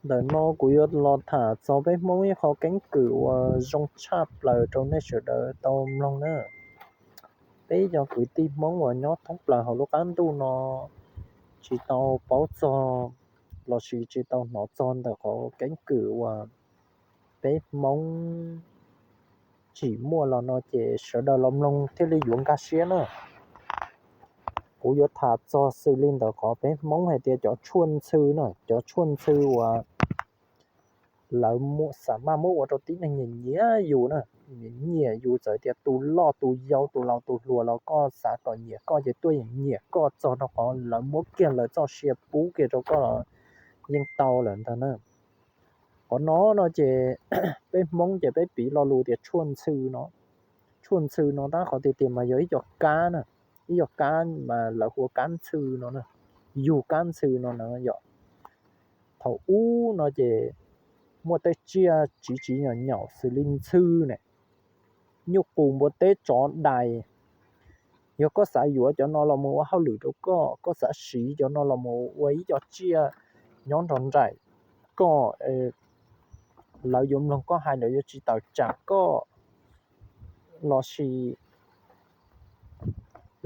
Ntawm no kuv yuav los tham txog peb Hmoob ib qho keeb kwm uas zoo tshaj plaws rau nej sawv daws tau mloog na. Peb cov kwv tij Hmoob uas nyob thoob plaws hauv lub qab ntuj no tsis tau paub txog lossis tsis tau hnov txog ntawm qhov keeb kwm uas peb Hmoob tsim muaj los no ces sawv daws los mloog thiaj li yuav nkag siab na. Kuv yuav tham txog xws li ntawm qhov peb Hmoob hais tias cov tshuaj ntxhw na, cov tshuaj ntxhw uas lawv xam maj muab ua rau tib neeg nyiam nyiam yus na, nyiam nyiam yus, txawm tias tus loj tus yau tus laus tus hluas los koj xav kom nyiam koj ces tuaj yeem nyiam koj txog rau qhov lawv muab kiag lawv txoj sia pub kiag rau koj los yeej tau lawm ntag na. Qhov no no ces peb Hmoob ces peb piv lo lus tias tshuaj ntxhw no. Tshuaj ntxhw no tab qhov tiag tiag mas yog ib co kab na, ib co kab mas lawv hu ua kab ntxhw no, yug kab ntxhw no na yom. Thaum ub no ces muaj tej tsiaj tsiv tsiv nyaum nyaum xws li ntxhw ne, nyuj qus, npua teb, tsov, dais. Yog koj xav yuav cov no los mus ua hauj lwm rau koj, koj xav siv cov no los mus ua ib co tsiaj nyob nrog nraim koj, lawv yuav mloog koj hais, lawv yuav tsis tawm tsam koj, lossis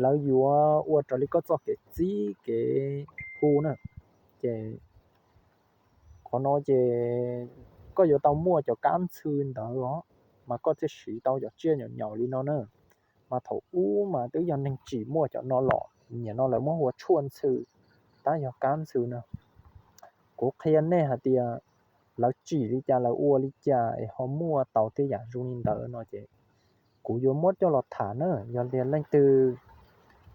lawv yuav ua raws li koj txoj kev txib kev hu na. Ces qhov no ces koj yuav tau muaj cov kab ntxhw ntawd os, mas koj thiaj siv tau cov tsiaj nyaum nyaum li no na. Mas thaum ub mas twb yog neeg tsim muaj cov no los, nim no lawv muab hu ua tshuaj ntxhw, tab yog kab ntxhw no. Kuv qhia nej hais tias lawv tsim li cas lawv ua li cas es ho muaj tau tej yam zoo li ntawd no ces kuv yuav muab coj los tham na. Yog tias leej twg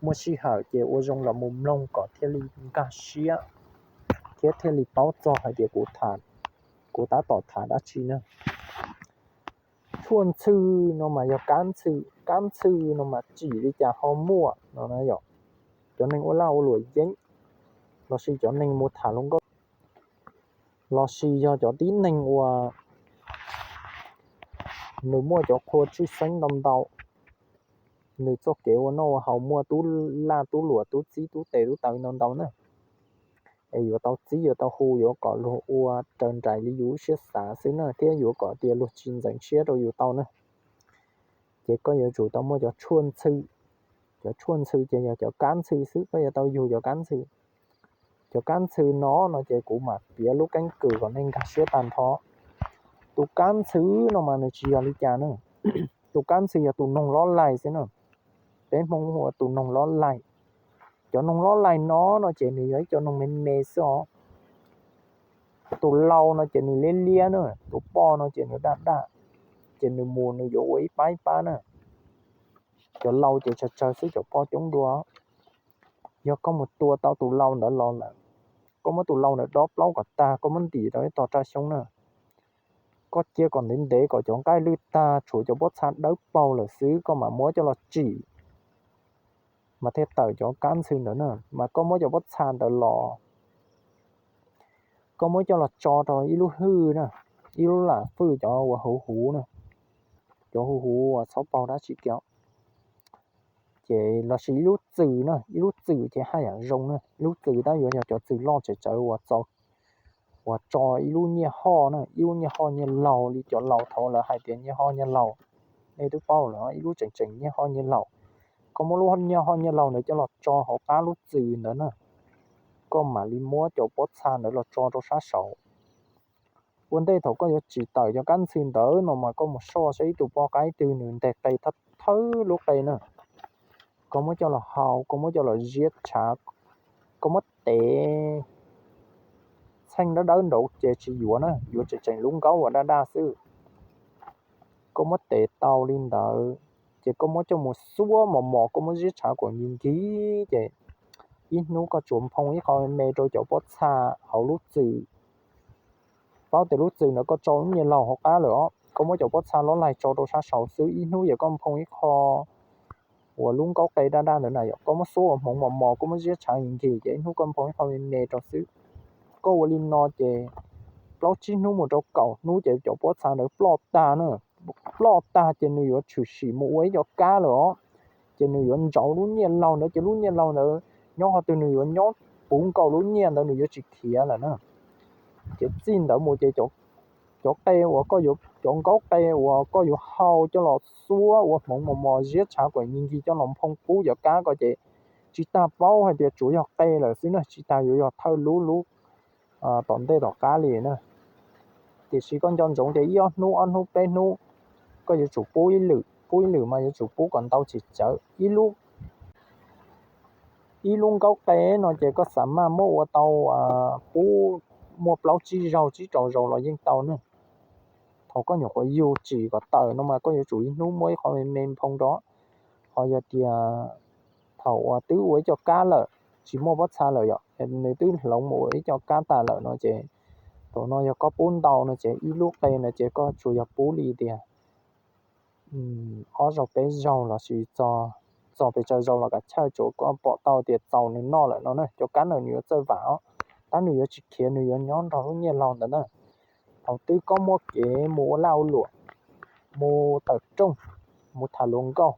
muaj sij hawm ces ua zoo los mus mloog kom thiaj li nkag siab thiab thiaj li paub txog hais tias kuv tham, kuv tab tom tham dab tsi na. Tshuaj ntxhw no mas yog kab ntxhw, kab ntxhw no mas tsim li cas ho muaj no na yom. Cov neeg ua laj ua luam yeeb, lossis cov neeg mus tham hluas nkauj, lossis yog cov tib neeg uas nws muaj cov qhua tshwj xeeb ntau ntau, nws txoj kev ua noj ua haus muaj tub laj tub luam tub txib tub tes tub taw ntau ntau na, es yuav tau txib yuav tau hu yuav kom luag ua raws nraim li yus lub siab xav xwb na, thiab yuav kom tias luag tsis ntxeev siab rau yus tau na. Ces koj yuav tsum tau muaj cov tshuaj ntxhw. Cov tshuaj ntxhw ces yog cov kab ntxhw xwb, koj yuav tau yug cov kab ntxhw. Cov kab ntxhw no no ces kuv mam piav lub keeb kwm kom nej nkag siab tag nrho. Tus kab ntxhw no mas nws tsis yog li cas na. Tus kab ntxhw yog tus noog lob laig xwb na. Peb Hmoob hu ua tus noog lob laig. Cov noog lob laig no no ces nws yog ib co noog me me xwb os. Tus lau no ces nws liab liab na, tus poj no ces nws daj daj, ces nws mus nws yuav ua ib pab ib pab na. Cov lau ces tsawg tsawg xwb, cov poj coob dua. Yog koj mus tua tau tus lau ntawd los lawm, koj muab tus lau ntawd dob plaub kom tag, koj muab ntim rau ib tog raj xyoob na. Koj cia kom ntev ntev kom cov nqaij lwj tag, tshuav cov pob txha dawb paug lawm xwb koj mam muab coj los tsim, mas thiaj tawm cov kab ntxhw ntawd na. Mas koj muab cov pob txha ntawd los, koj muab coj los tso rau ib lub hwj na, ib lub lam fwj cov uas huv huv na, cov huv huv uas txhob paug dab tsi kiag. Ces lossis ib lub txwm na, ib lub txwm ces haj yam zoo na. Ib lub txwm tab yuav yog cov txwm loj tsawv tsawv uas tso ib lub nyiaj hoj na, ib lub nyiaj hoj nyiaj laug li cov laus thaud lawv hais tias nyiaj hoj nyiaj laug, nej twb paub lawm, ib lub tseem tseem nyiaj hoj nyiaj laug. Koj muab lub nyiaj hoj nyiaj laug ntawd coj los tso hauv qab lub txwm ntawd na, koj mam li muab cov pob txha ntawd los tso rau sab saud. Ua ntej thaum koj yuav tsim tawm cov kab ntxhw ntawd no mas koj mus soj saib ib tug poj qaib twg nws nteg qe thawb thawb lub qe na, koj muab coj los hau, koj muab coj los ziab tshav, koj muab tev txheej dawb dawb nraud ces tsis yuav na, yuav tseem tseem lub nkaub uas daj daj xwb. Koj muab tev tau li ntawd ces koj muab coj mus xuab mos mos, koj muab ziab tshav kom nkig nkig ces ib hnub koj tsuas nphoo ib qho me me rau cov pob txha hauv lub txwm. Paub tias lub txwm ntawd koj tso lub nyiaj laug hauv qab lawm os, koj muab cov pob txha lob laig tso rau sab saud xwb, ib hnub yog koj nphoo ib qho uas lub nkaub qe daj daj ntawd na yom, koj muab xuab ua hmoov mos mos, koj muab ziab tshav nkig nkig ces ib hnub koj nphoo ib qho me me rau xwb. Koj ua li no ces plaub tsib hnub mus rau kaum hnub ces cov pob txha ntawd ploj tag na. Ploj tag ces nws yuav tshwm sim mus ua ib co kab lawm os. Ces nws yuav ntsauv lub nyiaj laug ntawd, ces lub nyiaj laug ntawd nyob qhov twg nws yuav nyob puv nkaus lub nyiaj ntawd, nws yuav tsis khiav lawm na. Ces txij ntawd mus ces cov qe uas koj yuav, cov nkaub qe uas koj yuav hau coj los xuab ua hmoov mos mos ziab tshav kom nkig nkig coj los nphoo pub cov kab ko ces tsis tas paub hais tias tsuas yog qe lawm xwb na, tsis tas yuav yog thawj lub lub tom ntej tom qab li na. Tiam sis koj nco ntsoov tias ib ob hnub, ob hnub peb hnub, koj yuav tsum pub ib lwm, pub ib lwm mas yuav tsum pub kom ntau tsis tsawv. Ib lub nkaub qe no ces koj xav mas muab ua tau pub muaj plaub tsib zaug, tsib rau zaus los yeej tau ne. Thaum koj nyuam qhuav yug tsim kom tawm no mas koj yuav tsum ib hnub muab ib qho me me nphoo rau. Ho yog tias thaum uas twb ua ib co kab lawm, tsis muaj pob txha lawm yom, nws twb hloov mus ua ib co kab tas lawm no ces, thaum no yog koj pub ntau no ces ib lub qe no ces koj tsuas yog pub li tias ob zaug peb zaug los sis txog pes tsawg zaus los kav chawj, tsuas koj pom tau tias txaus nws noj lawm no na. Cov kab no nws yuav txawj vam os, tab nws yuav tsis khiav, nws yuav nyob nrog lub nyiaj laug ntawd na. Thaum twg koj muaj kev mus ua laj ua luam, mus tawm rooj, mus tham hluas nkauj,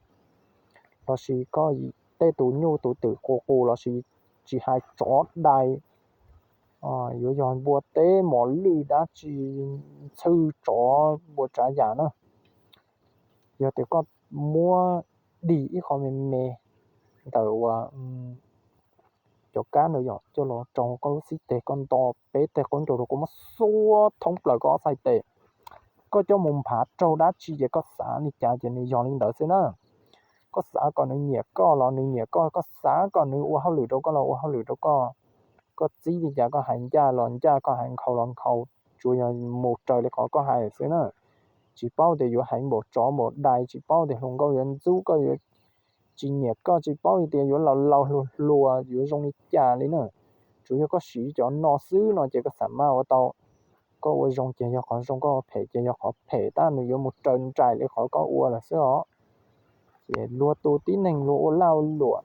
los sis koj tej tus nyuj tus twm qus qus los sis tsis hais tsov dais, yuav yog npua teb mos lwj dab tsi, ntxhw tsov npua tsav yam na, yog tias koj muab dim ib qho me me ntawm uas cov kab ntawd yom, coj los rau koj lub xib teg, koj nto peb teg qaub ncaug rau, koj muab xuab thoob plaws koj ob txhais tes, koj coj mus nphav raug dab tsi ces koj xav li cas ces nws yog li ntawd xwb na. Koj xav kom nws nyiam koj los nws nyiam koj, koj xav kom nws ua hauj lwm rau koj los ua hauj lwm rau koj, koj txib li cas koj hais ncaj los ncaj, koj hais nkhaus los nkhaus, tsuas yog mus raws li qhov koj hais xwb na. Tsis paub tias yuav hais npaum tsov npaum dais, tsis paub tias hluas nkauj yuav ntxub koj, yuav tsis nyiam koj, tsis paub tias yuav laus laus hluas hluas yuav zoo li cas li na. Tsuas yog koj siv cov no xwb no ces koj xav mas ua tau. Koj ua zoo ces yog qhov zoo, koj ua phem ces yog qhov phem, tab nws yuav mus raws nraim li qhov koj ua lawm xwb os. Ces luag tus tib neeg luag ua laj ua luam,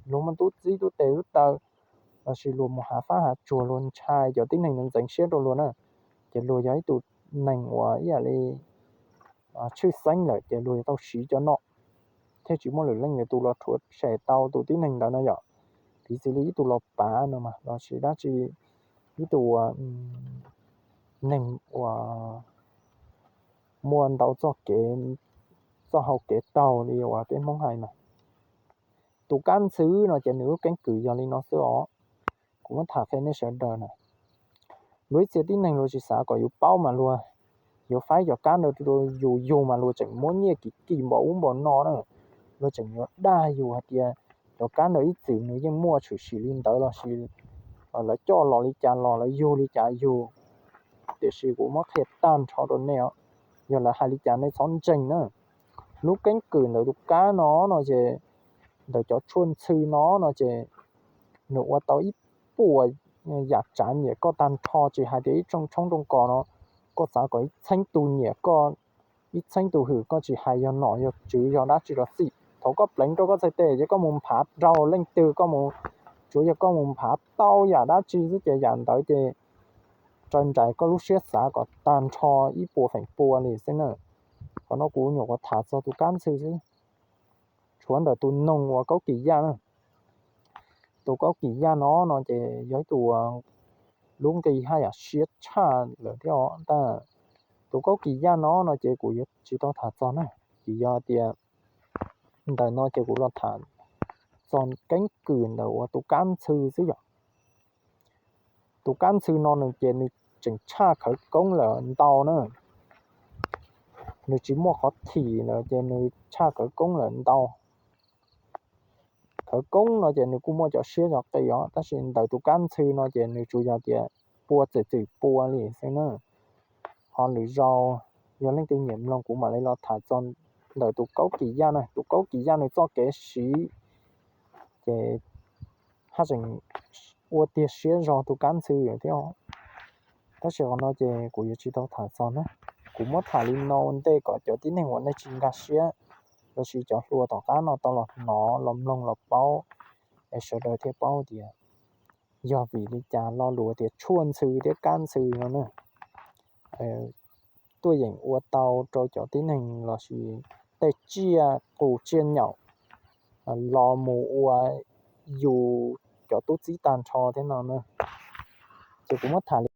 luag muaj tub txib tub tes tub taw, los sis luag mus hav fab hav tsuag luag ntshai cov tib neeg ntxeev siab rau luag na, ces luag yog ib tug neeg uas ib yam li tshwj xeeb lawm ces luag yuav tau siv cov no thiaj tsis muaj lwm leej lwm tus los rhuav tshem tau tus tib neeg ntawd no yom. Piv txwv li ib tug los pav no mas los sis dab tsi, ib tug neeg uas muaj ntau txoj kev, txoj hau kev taug li uas peb Hmoob hais mas. Tus kab ntxhw no ces nws lub keeb kwm yog li no xwb os. Kuv muab tham qhia nej sawv daws na. Luag ib txhia tib neeg luag tsis xav kom yus paub mas luag yuav faib cov kab ntawd rau yus yug mas luag tseem muab nyiaj kim kim npaum ub npaum no na. Luag tseem yuav dag yus hais tias cov kab ntawd ib txwm nws yeej muaj tshwm sim li ntawd los sis lawv coj los li cas los lawv yug li cas yug. Tiam sis kuv muab qhia tag nrho rau nej os, yog lawv hais li cas nej txhob ntseeg na. Lub keeb kwm ntawm tus kab no no ces, ntawm cov tshuaj ntxhw no no ces nws ua tau ib puas yam tsav nyiam koj tag nrho, tsis hais tias ib rooj tshoob rooj kos no, koj xav kom ib txheeb tus nyiam koj, ib txheeb tus hwm koj, tsis hais yog nom yog tswv yog dab tsi los xij, thaum koj pleev rau koj txhais tes ces koj mus nphav raug leej twg, koj mus, tsuav yog koj mus nphav tau yam dab tsi xwb ces yam ntawd ces raws nraim koj lub siab xav kom tag nrho ib puas feem pua li xwb na. Qhov no kuv nyuam qhuav tham txog tus kab ntxhw xwb. Tshuav ntawm tus noog uas kaub kis yaj na. Tus kaub kis yaj no no ces yog ib tug lub nqi haj yam siab tshaj lawm thiab os. Tab tus kaub kis yaj no no ces kuv yuav tsis tau tham txog na, vim yog tias ntawm no ces kuv los tham txog keeb kwm ntawm uas tus kab ntxhw xwb yom. Tus kab ntxhw no nws ces nws tseem tshaj khawv koob lawm ntau na. Nws tsis muaj qhov thim lawm ces nws tshaj khawv koob lawm ntau. Khawv koob no ces nws kuj muaj cov siab cov qis os, tab sis ntawm tus kab ntxhw no ces nws tsuas yog tias pua txawm txwm pua li xwb na. Ho lwm zaus yog leej twg nyiam mloog kuv mam li los tham txog ntawm tus kaub kis yaj na. Tus kaub kis yaj nws txoj kev siv ces haj tseem ua tiag siab zog tus kab ntxhw thiab. Tab sis qhov no ces kuv yuav tsis tau tham txog na. Kuv muab tham li no ua ntej kom cov tib neeg uas nej tsis nkag siab los sis cov hluas tom qab no tau los hnov los mloog los paub es sawv daws thiaj paub tias yog vim li cas lo lus tias tshuaj ntxhw thiab kab ntxhw no na tuaj yeem ua tau rau cov tib neeg los sis tej tsiaj qus tsiaj nyaum los mus ua yus cov tub txib tag nrho thiab no na. Ces kuv muab tham li